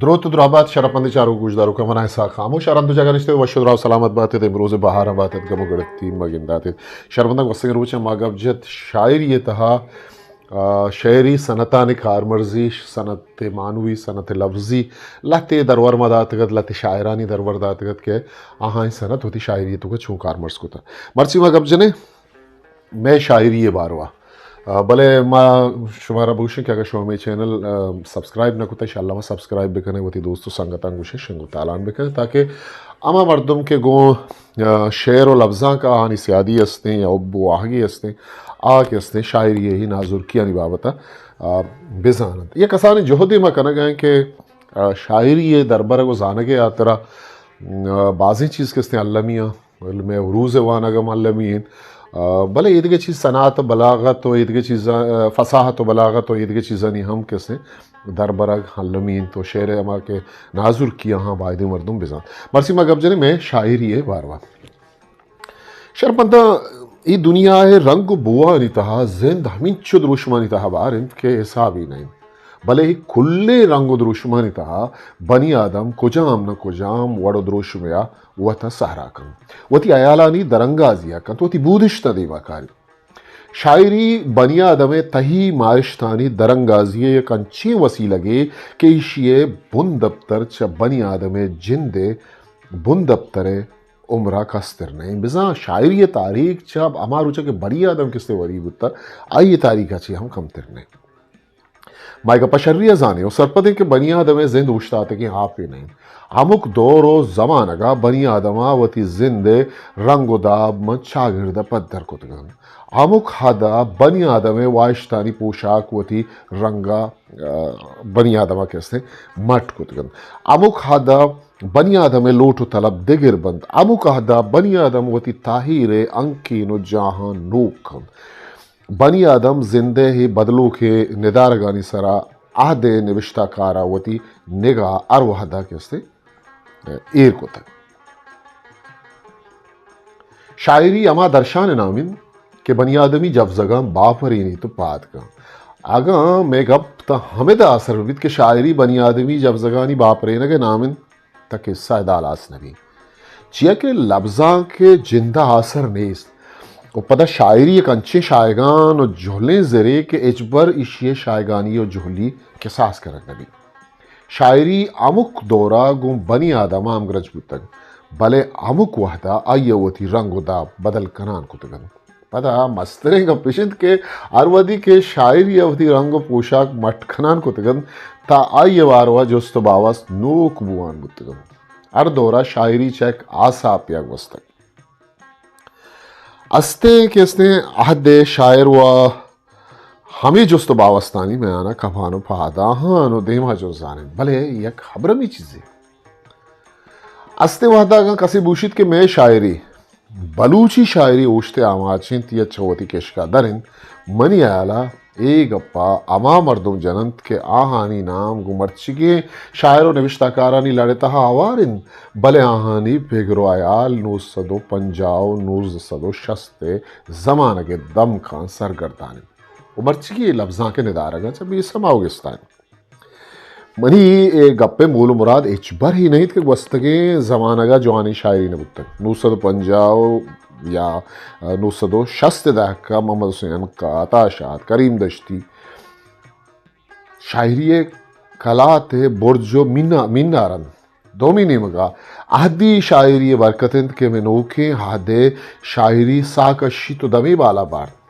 دروت و درابات شرپندی چاروک گوشداروکاں، من اسحاق خاموش ءَ رند و جاگہ نشتگ، وش و دراہ و سلامت بات ات، امروز بہار ءَ بات ات، گم و گڑتی مہ گندات ات۔ شرپنداں گوستگیں روچ ءَ ما گپ جت شاعری ءِ تہا، آ، شعری صنعتانی کارمرزی، صنعت معنوی، صنعت لفظی، لہتے درور ما داتگ ات، لہتے شاعرانی درور داتگ ات کہ آہانی صنعت وتی شاعری ءِ توکا چون کارمرز کتہ۔ مرچی ما گپ جنیں مئے شاعری ءِ باروا۔ آ، بلے ما شمارا بگوشیں کہ اگر شما مئے چینل، آ، سبسکرائب نہ کتہ، انشاءاللہ ما سبسکرائب بکنیں، وتی دوست و سنگتاں گوشیں شنگ و تالان بکنیں، تاکہ ہما مردم کہ گوں، آ، شعر و لبزانک آہانی سیادی استیں یا حب و واہگی استیں، آ کہ استیں شاعری ءِ نازرکیانی بابت ءَ، آ، بزاننت۔ یک کسانیں جہدے ما کنگ ءَ ایں کہ، آ، شاعری ءِ دربرگ و زانگ ءِ ہاترا، آ، بازیں چیز کہ استیں المی آں۔ علم عروض ءِ وانگ ہم المی انت۔ آ، بلے ایدگہ چیز صنعت و بلاغت و ایدگہ چیزاں، آ، فصاحت و بلاغت و ایدگہ چیزانی ہم کسے دربرگ المی انت و شعر ءِ ہما کہ نازرکی آہاں بایدیں مردم بزانت۔ مرچی ما گپ جنیں مئے شاعری ءِ باروا۔ شرپنداں، اے دنیا ءِ رنگ و بوانی تہا زند ہمینچو دروشمانی تہا بار انت کہ حسابی نہ انت۔ بلے اے کلیں رنگ و دروشمانی تہا بنی آدم کجام نہ کجام وڑ و دروشمے ءَ وت ءَ سہرا کنت، وتی ہیالانی درانگازی ءَ کنت، وتی بودشت ءَ دیما کاریت۔ شاعری بنی آدم ءِ تہی مارشتانی درانگازی ءِ یک انچیں وسیلگے کہ ایشی ءِ بندپتر چہ بنی آدم ءِ جند ءِ بندپتر ءِ عمر ءَ کستر نہ انت۔ بزاں شاعری ءِ تاریخ چہ ہما روچ ءَ کہ بنی آدم کسے وری بوتہ، آئی ءِ تاریخ ءَ چہ ہم کمتر نہ انت۔ ما اے گپ ءَ شری ءَ زانیں و سرپدیں کہ بنی آدم ءِ زند اوشتاتگیں آپے نہ انت۔ ہمک دور و زمانگ ءَ بنی آدم ءَ وتی زند ءِ رنگ و داب ماں چاگرد ءَ پدر کتگ انت۔ ہمک حد ءَ بنی آدم ءِ واہشتانی پوشاک وتی رنگ ءَ، آ، بنی آدم ءَ کہ استیں مٹ کتگ انت۔ ہمک حد ءَ بنی آدم ءِ لوٹ و طلب دگر بنت۔ ہمک حد ءَ بنی آدم وتی تاہیر ءِ ہنکین و جاہاں نوک کنت۔ بنی آدم زند ءِ اے بدلوکیں ندارگانی سرا عہد ءِ نبشتہ کار ءَ وتی نگاہ ہر وہد ءَ کہ استیں ایر کتگ۔ شاعری ہما درشان ءِ نام انت کہ بنی آدمی جبزگاں باپرینیت و پاد کنت۔ اگاں مئے گپ تاں ہمدا آسر بہ بیت کہ شاعری بنی آدمی جبزگانی باپرینگ ءِ نام انت، تہ قصہ ءِ دالاس نہ بیت۔ چیا کہ لبزانک ءِ جند ءَ آسر نیست۔ و پدا شاعری یک انچیں شاہگان و جہلیں زرے کہ ہچبر ایشی ءِ شاہگانی و جہلی کساس کنگ نہ بیت۔ شاعری ہمک دور ءَ گوں بنی آدم ءَ ہمگرنچ بوتگ، بلے ہمک وہد ءَ آئی ءَ وتی رنگ و داب بدل کنان کتگ انت۔ پدا مستریں گپ اش انت کہ ہر وھدی کہ شاعری ءَ وتی رنگ و پوشاک مٹ کنان کتگ انت، تہ آئی ءِ باروا جست و باوست نوک بوان بوتگ انت۔ ہر دور ءَ شاعری چہ یک آساپے ءَ گوستگ۔ استیں کہ استیں عہد ءِ شاعر و ہمے جست و باوستانی میان ءَ کپان و پاد آہان و دیما جنزان انت۔ بلے یک ہبرمی چیزے۔ استیں وھد ءَ اگاں کسے بوشیت کہ مئے شاعری بلوچی شاعری اوشت ءِ آماچ انت یا چہ وتی کشک ءَ در انت، منی ہیال ءَ اے گپ ءَ ہما مردم جن انت کہ آہانی نام گوں مرچیگیں شاعر و نبشتہ کارانی لڑ ءِ تہا ہوار انت، بلے آہانی پگر و ہیال نو سد و پنجاہ و نوزدہ سد و شست ءِ زمانگ ءِ دمکاں سرگردان انت و مرچیگیں لبزانک ءِ ندارگاں چہ بے سما و گستا انت۔ منی اے گپ ءِ مول و مراد ہچبر اے نہ انت کہ گوستگیں زمانگ ءَ جوانیں شاعری نہ بوتگ۔ نو سد و پنجاہ یا نو سد و شست ءِ دہک ءَ محمد حسین عنقا، عطا شاد، کریم دشتی شاعری ءِ کلات ءِ برج و مینا-، مینار انت۔ دومی نیمگ ءَ عہدی شاعری ءِ برکت انت کہ مئے نوکیں عہد ءِ شاعری ساہ کشیت و دمے بالا بارت۔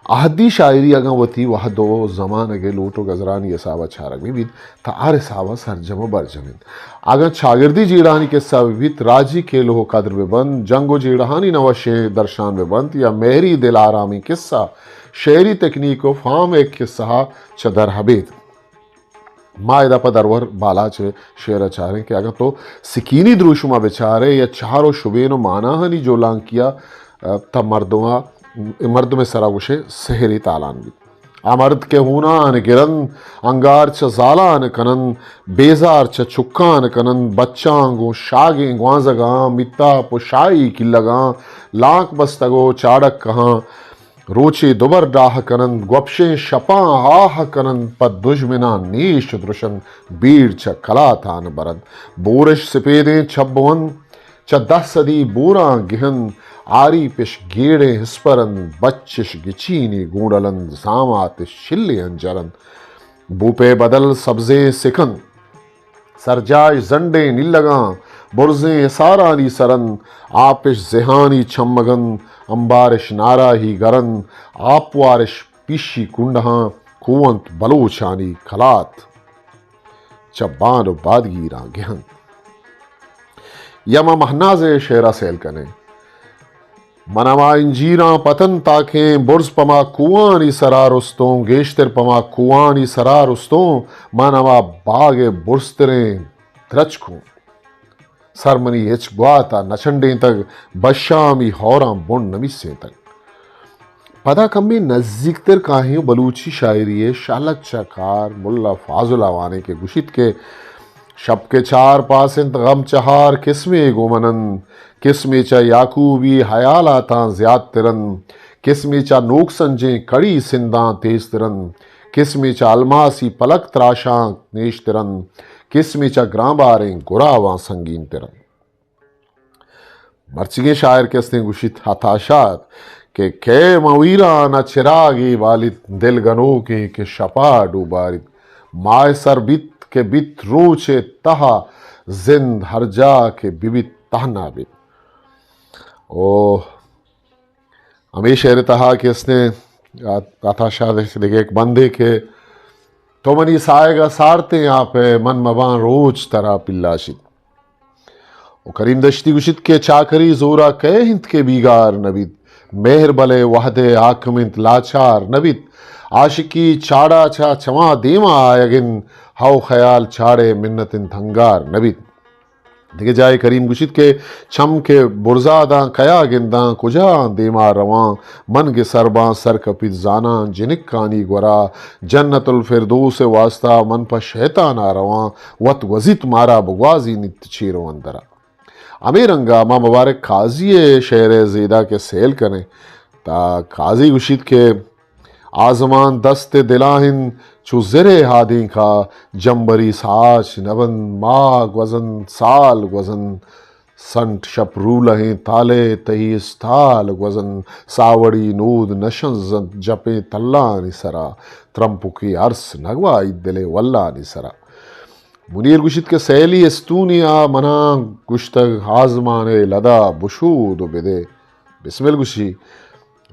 عہدی شاعری اگاں وتی وھد و زمانگ ءِ لوٹ و گزرانی حساب ءَ چارگ بہ بیت، تہ ہر حساب ءَ سرجم و برجم انت۔ اگاں چاگردی جیڑہانی کسہ بہ بیت، راجی کیلوہ و قدر بہ بنت، جنگ و جیڑہانی نوشیں درشان بہ بنت، یا مہری دل آرامیں کسہ، شعری تکنیک و فارم ءِ کسہ ءَ چہ در ابید۔ ما ادا پہ درور بالاچ ءِ شعر ءَ چاریں کہ اگاں تو سکینی دروشم ءَ بچارئے یا چار و شبین و ماناہانی جولانکی ءَ، تہ مردم ءَ، مردم ءِ سرا گوشئے سحرے تالان بیت۔ آ مرد کہ ہونان گرنت، انگار چہ زالان کننت، بیزار چہ چکان کننت، بچاں گوں شاگیں گوانزگاں، میتاپ و شاہی کلگاں، لانک بستگ و چاڑک کہاں، روچے دوبر ڈاہ کننت، گوپشیں شپاں آہ کننت، پہ دژمناں نیش درشنت، بیڑ چہ کلاتان برنت۔ بورش سپیدیں چبونت، چہ دہ سدی بوراں گہنت، آریپش گیڑیں ہسپرنت، بچش گچینی گونڈلنت، زاماتش شلیں انجرنت۔ بوپے بدل سبزیں سکنت، سرجاش زنڈیں نیلگاں، برزیں ہسارانی سرنت، آپش زہانی چمگنت، امبارش ناراہی گرنت، آپوارش پیشی کنڈہاں کوونت، بلوچانی کلات چہ بان و بادگیراں گہنت۔ یا ما مہناز ءِ شعرا سیل کنیں۔ من ہما انجیراں پتن تاکیں، برز پہ ما کوہانی سرا رستوں، گیشتر پہ ما کوہانی سرا رستوں، من ہما باگ ءِ برزتریں درچکوں۔ سر منی ہچ گوات ءَ نہ چنڈینتگ، بشامی ہوراں بن نمیسینتگ۔ پدا کمے نزیکتر کاہیں و بلوچی شاعری ءِ شالک چہ کار ملا فاضل ءَ وانیں کہ گوشیت کہ شپ کہ چار پاس انت غم چہار قسمے گوں من انت، قسمے چہ یعقوبی حیالاتاں زیات تر انت، قسمے چہ نوک سنجیں کڑی سنداں تیز تر انت، قسمے چہ الماسی پلک تراشاں نیش تر انت، قسمے چہ گرانباریں گراواں سنگین تر انت۔ مرچیگیں شاعر کہ استیں گوشیت عطا شاد کہ کئے من ویران ءَ چراگے بالیت، دل گنوکیں کہ شپا ڈوباریت، ماہ سر بیت کہ بیت روچ ءِ تہا، زند ہر جا کہ ببیت تہنا بیت۔ او ہمے شعر ءِ تہا کہ استیں عطا شاد ءِ دگہ یک بندے کہ تو منی ساہگ ءَ سارتیں آپ ئے، من مباں روچ ترا پلاشیت۔ و کریم دشتی گوشیت کہ چاکری زورا کئے انت کہ بیگار نہ بیت، مہر بلے وہدے حاکم انت لاچار نہ بیت، عاشقی چاڑا چہ چماں دیما آیگ انت، ہو خیال چاڑے منت انت ہنگار نہ بیت۔ دگہ جاہے کریم گوشیت کہ چم کہ برزا داں کیا گنداں، کجا آں دیما رواں، من گہ سر باں سر کپیت زاناں جنکانی گورا، جنت الفردوس ءِ واستا من پہ شیطانا رواں، وت گوزیت مارا بگوازینیت چیر و اندرا۔ ہمے رنگا ما مبارک قاضی ءِ شعر ءِ زیدا کہ سیل کنیں، تا قاضی گوشیت کہ آزمان دست ءِ دلا انت چو زر ءِ ہادینکا، جمبری ساچ نہ بنت، ماہ گوزنت، سال گوزنت، سنٹ شپ رولہیں تالے تہی استال گوزنت، ساوڑی نود نہ شنزنت جپیں تلانی سرا، ترمپکی ارس نہ گواہیت دل ءِ ولانی سرا۔ منیر گوشیت کہ سیلی استونی ءَ منا گوشتگ آزمان ءِ لدا بشود و بدے۔ بسمل گوشی،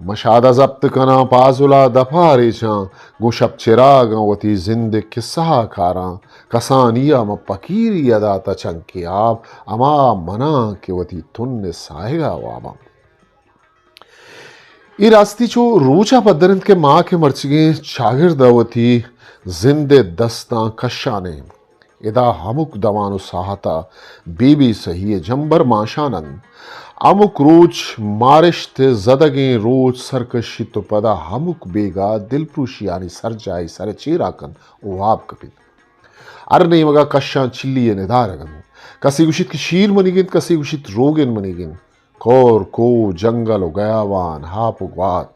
من شادا زپت کناں پازلا دپا ریچاں، گوں شپ چراگاں وتی زند ءِ کسہ ءَ کاراں، کسانی ءَ من پکیری ءَ داتہ چنکے آپ، ہما مناں کہ وتی تن ءِ ساہگا واباں۔ اے راستی چو روچا پدر انت کہ ما کہ مرچیگیں چاگرد ءَ وتی زند ءِ دستاں کشان ایں۔ ادا ہمک دمان و ساہتا بے بے سہی ءِ جمبر مانشان انت۔ ہمک روچ مارشت ءِ زدگیں روچ سر کشیت و پدا ہمک بیگاہ دلپروشیانی سرجاہی سر ءِ چیرا کنت و واب کپیت۔ ہر نیمگا کشاں چلی ءِ ندارگ انت۔ کسے گوشیت کہ شیر منیگ انت، کسے گوشیت روگن منیگ انت۔ کور، کوہ، جنگل و گیاوان، ہاپ و گوات،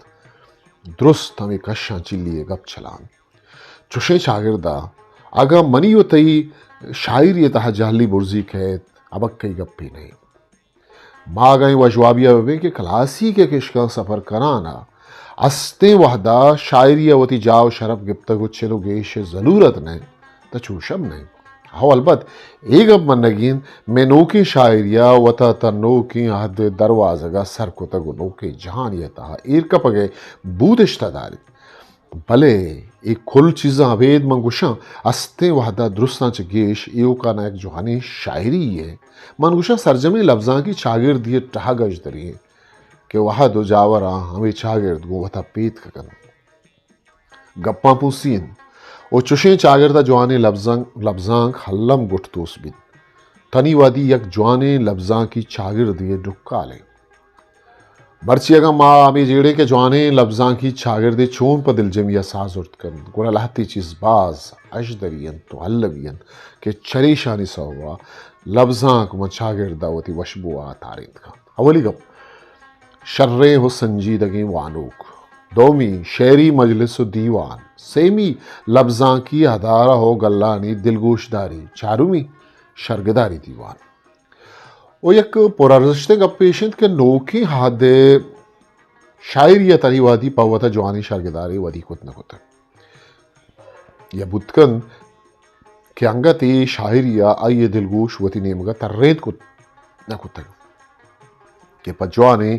درست ہمے کشاں چلی ءِ گپ چلان۔ چوشیں چاگردا اگاں منی و تئی شاعری ءِ تہا جہلی برزی کئیت، ابکہی گپے نہ انت۔ ما اگاں اے وشوابیا ببیں کہ کلاسیک ءِ کشکاں سفر کنان ءَ استیں وہدا شاعری ءَ وتی جاہ و شرپ گپتگ و چل و گیش ءِ ضلورت نہ انت، تہ چوش ہم نہ انت۔ ہو البت اے گپ منگی انت، مئے نوکیں شاعری ءَ وتا تہ نوکیں عہد ءِ دروازگ ءَ سر کتگ و نوکیں جہانی ءِ تہا ایر کپگ ءِ بودشت ءَ داریت۔ بلے اے کل چیزاں ابید من گوشاں، استیں وہدا درستاں چہ گیش ایوکا نہ یک جوانیں شاعری یے۔ من گوشاں سرجمیں لبزانکی چاگردی ءِ ٹہگ اژدری انت کہ وہد و جاوراں ہمے چاگرد گوں وتا پیتک کنت۔ گپاں پونسی انت و چوشیں چاگردا جوانیں لبزانک، لبزانک الم گٹ توس بیت۔ تنی وہدی یک جوانیں لبزانکی چاگردے ءِ ڈکال انت۔ مرچی اگاں ما ہمے جیڑیں کہ جوانیں لبزانکی چاگردے چون پہ دلجمی ءَ ساہ زرت کنت، گڑا لہتے چیز باز اژدری انت و المی انت کہ چریشانی سوب ءَ لبزانک ماں چاگرد ءَ وتی وشبو ءَ تارینت کنت۔ اولی گپ، شریں و سنجیدگیں وانوک۔ دومی شعری مجلس و دیوان، سیمی لبزانکی ادارہ و گلانی دلگوشداری، چارمی شرگداری دیوان۔ و یک پرارزشتیں گپے ایش انت کہ نوکیں ہد ء شاعری ء تنی وہدی پہ وتا جوانیں شرگدارے ودی کت نہ کتگ۔ یا بوت کنت کہ انگت اے شاعری ء آئی ء دلگوش وتی نیمگ ء ترینت کت نہ کتگ کہ پہ جوانیں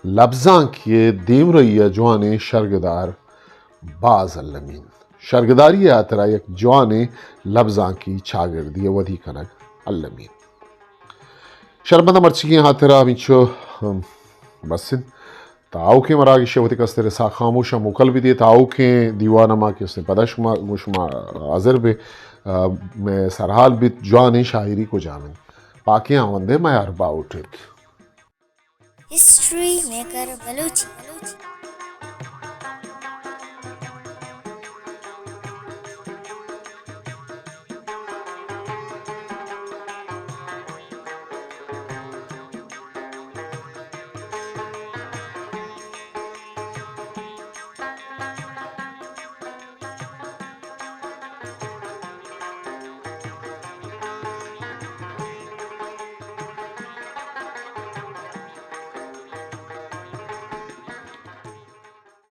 لبزانکی ء دیمرئی ء جوانیں شرگدار باز المی انت۔ شرگداری ء ہاترا یک جوانیں لبزانکی چاگردی ء ودی کنگ المی انت۔ شرمندہ مرچیگیں ہاترا ہمینچو، ہم، بس انت۔ تاؤکیں مراگش ء وتی کستر ساہ خاموش ء موکل بدیت۔ تاؤکیں دیوان ء ما کہ استیں پدا شما گوں شما حاضر بے، آ، مئے سرحال بیت جوانیں شاعری کجام انت۔ پاکیں ہاوندے میار باہوٹ ایت۔ History maker Balochi.